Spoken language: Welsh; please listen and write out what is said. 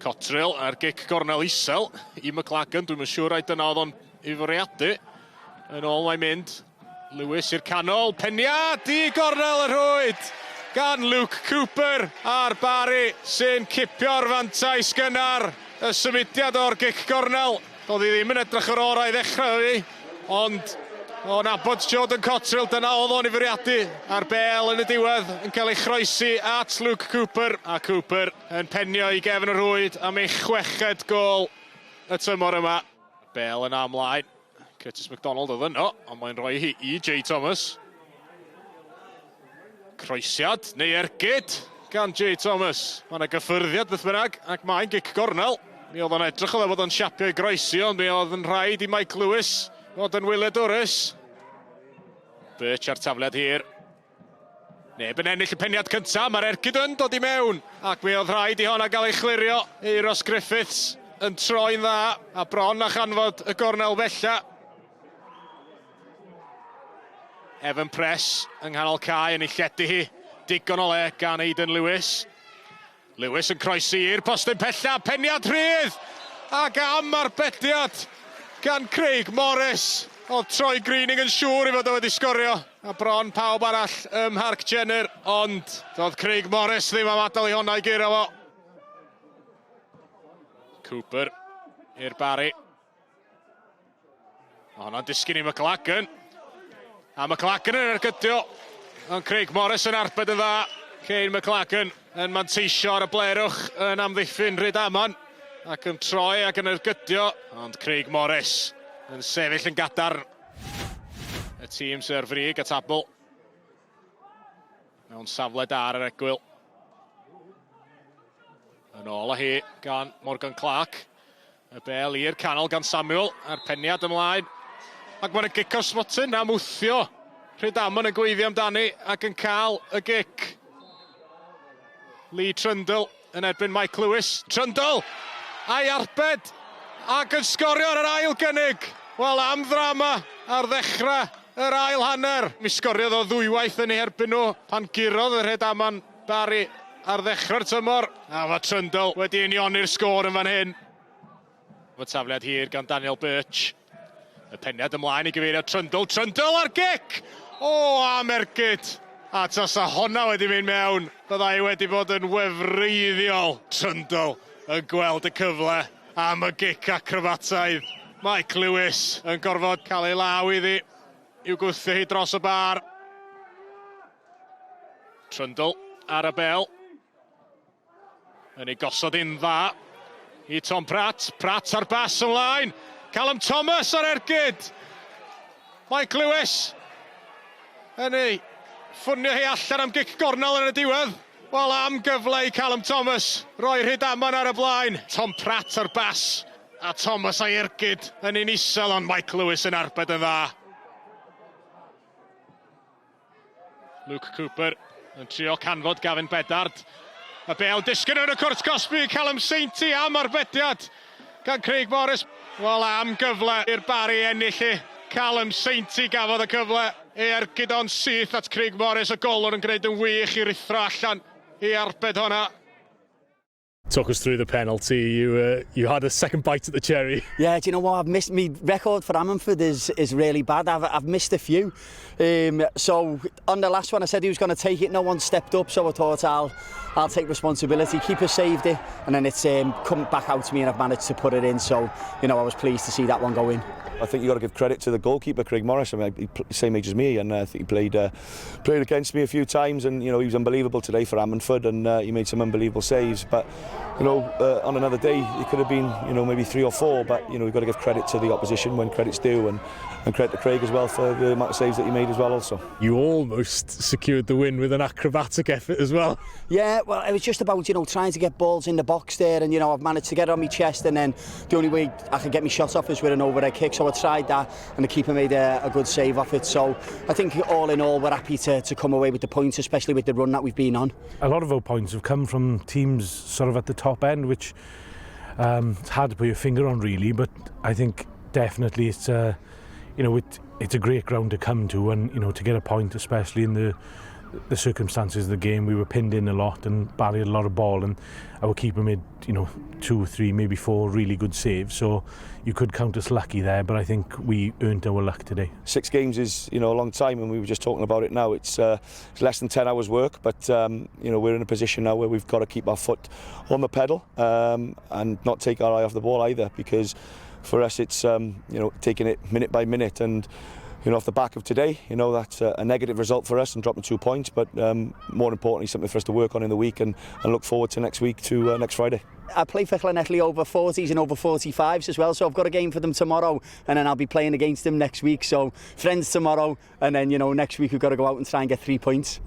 Cotterill a'r gic gornel isel i McLagan. Dwi'm yn siŵr ai dyna oedd o'n ei fwriadu. Yn ôl mae'n mynd. Lewis i'r canol. Peniad i gornel y rhwyd gan Luke Cooper a'r Barry sy'n cipio'r fantais gynnar. Y symudiad o'r gic gornel. Doedd hi ddim yn edrych yr orau i ddechrau fi, ond o nabod Jordan Cotterill, dyna oedd o'n ei fwriadu. A'r bel yn y diwedd yn cael ei chroesi at Luke Cooper, a Cooper yn penio i gefn y rhwyd am ei chweched gôl y tymor yma. Bel yna ymlaen. Curtis McDonald oedd yno, ond mae'n rhoi hi i Jay Thomas. Croesiad neu ergyd gan Jay Thomas. Mae yna gyffyrddiad beth bynnag, ac mae'n gic gornel. Mi oedd o'n edrych oedd bod o'n siapio i groesi, ond mi oedd yn rhaid i Mike Lewis fod yn wyliadwrus. Birch ar tafliad hir. Neb yn ennill y peniad cyntaf, mae'r ergyd yn dod i mewn, ac mi oedd rhaid i honna gael ei chlirio. Euros Griffiths yn troi'n dda, a bron a chanfod y gornel bella. Evan Press yng nghanol cae yn ei lledu hi. Digon o le gan Aidan Lewis. Lewis yn croesi i'r postyn pella, peniad rhydd! Ac am arbediad gan Craig Morris. Oedd Troy Greening yn siŵr i fod o wedi sgorio, a bron pawb arall ym Mharc Jenner, ond doedd Craig Morris ddim am adael i honna i guro fo. Cooper i'r Barry. Mae honno'n disgyn i McLagan. A McLagan yn ergydio. Ond Craig Morris yn arbed yn dda. Kane McLagan yn manteisio ar y blerwch yn amddiffyn Rhydaman. Ac yn troi ac yn ergydio. Ond Craig Morris yn sefyll yn gadarn. Y tîm sydd ar frig y tabl. Mewn safle da ar yr egwyl. Yn ôl â hi gan Morgan Clark. Y bel i'r canol gan Samuel a'r peniad ymlaen. Ac mae'n gic o'r smotyn am wthio. Rhydaman yn gweiddi amdani ac yn cael y gic. Lee Trundle yn erbyn Mike Lewis. Trundle! A'i arbed! Ac yn sgorio ar yr ail gynnig! Wel, am ddrama ar ddechrau yr ail hanner. Mi sgoriodd o ddwywaith yn eu herbyn nhw pan gurodd y Rhydaman Barry ar ddechrau'r tymor. A mae Trundle wedi unioni'r sgôr yn fan hyn. Mae tafliad hir gan Daniel Birch. Y peniad ymlaen i gyfeirio Trundle. Trundle ar gic! O, am ergyd! A tasa honna wedi mynd mewn, byddai wedi bod yn wefreiddiol. Trundle yn gweld y cyfle am y gic acrobataidd. Mike Lewis yn gorfod cael ei law iddi i'w gwthio hi dros y bar. Trundle ar y bel. Yn ei gosod yn dda i Tom Pratt. Pratt ar bas ymlaen. Callum Thomas ar ergyd. Mike Lewis yn ei ffwnio hi allan am gic gornel yn y diwedd. Wel, am gyfle i Callum Thomas roi Rhydaman ar y blaen. Tom Pratt ar bas a Thomas a'i ergyd yn un isel, ond Mike Lewis yn arbed yn dda. Luke Cooper yn trio canfod Gavin Bedard. Y bel disgyn yn y cwrt cosbi, Callum Sainty am arbediad gan Craig Morris. Wel, am gyfle i'r Barry ennill hi. Callum Sainty gafodd y cyfle ei ergyd o'n syth at Craig Morris, y golwr yn gwneud yn wych i ruthro allan i arbed honna. Talk us through the penalty. You you had a second bite at the cherry. Yeah, do you know what? I've missed my record for Ammanford is is really bad. I've I've missed a few. Um, so on the last one, I said he was going to take it. No one stepped up, so I thought I'll I'll take responsibility. Keeper saved it, and then it's um, come back out to me, and I've managed to put it in. So you know, I was pleased to see that one go in. I think you've got to give credit to the goalkeeper, Craig Morris. I mean, he's same age as me, and I think he played uh, played against me a few times, and you know he was unbelievable today for Ammanford, and uh, he made some unbelievable saves. But you know, uh, on another day, it could have been you know maybe three or four. But you know, we've got to give credit to the opposition when credit's due, and and credit to Craig as well for the amount of saves that he made as well. Also, you almost secured the win with an acrobatic effort as well. Yeah, well, it was just about you know trying to get balls in the box there, and you know I've managed to get it on my chest, and then the only way I could get my shot off is with an overhead kick. So I tried that, and the keeper made a, a good save off it. So I think all in all, we're happy to, to come away with the points, especially with the run that we've been on. A lot of our points have come from teams sort of at the top end, which um, it's hard to put your finger on really, but I think definitely it's a, you know, it, it's a great ground to come to and, you know, to get a point, especially in the, the circumstances of the game, we were pinned in a lot and Barry had a lot of ball, and our keeper made two, three, maybe four really good saves. So you could count us lucky there, but I think we earned our luck today. 6 games is a long time, and we were just talking about it now. It's less than 10 hours work, but we're in a position now where we've got to keep our foot on the pedal and not take our eye off the ball either, because for us it's taking it minute by minute, and off the back of today, that's a negative result for us and dropping 2 points, but more importantly, something for us to work on in the week and look forward to next week, to next Friday. I play for Llanelli over 40s and over 45s as well, so I've got a game for them tomorrow, and then I'll be playing against them next week. So friends tomorrow, and then next week we've got to go out and try and get 3 points.